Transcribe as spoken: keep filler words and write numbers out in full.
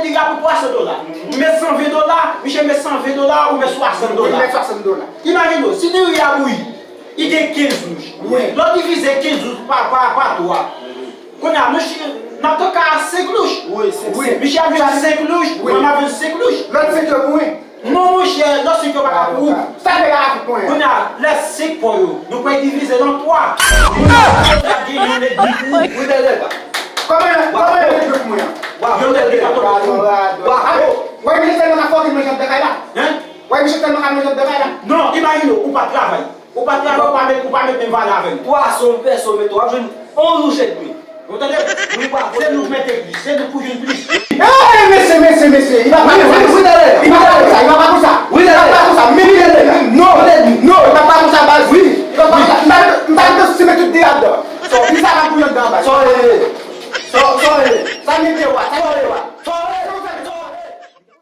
diri a pou twa san dola. Ou met san ven dola, misye met san ven dola, ou met swasant dola. Ou met swasant dola. Imajine w, si diri a bouyi, li gen kenz wouj. Wi. Lè w divize kenz wouj pa, pa, pa twa. Kounye a, misye, n ap tanka a senk louch. Wi, senk, wi, senk. Misye ap jwenn senk louch, wi, mwen m ap jwenn senk louch. Lòt senk yo pou mwen. Non, monchè, lòt senk yo pa ka pou ou. Sa fè la avèk mwen. Kounye a, lè senk pò yo, nou pral divize l an twa. Kounye a, yo ta gen yon edmi pou ou. Wi, tande. Kòman, kòman yon edmi pou mwen an? Yon edmi pa tande pou ou. Bravo. Wè, misye tèlman ka fòkè manje anndan kay la. Hein? Wè, misye tèlman ka manje anndan kay la. Non, imajine w, ou pa travay. Ou pa travay, ou pa met, ou pa met menm valè avè l. Twa san pèsòn, men w ap jwenn onz wouch edmi. Ou tande? Wi, bravo. Se nou k mete plis, se nou k pou jwenn plis. Ey, mesye, mesye, mesye, li pa pale konsa. Li pa pale konsa, li pa pale konsa.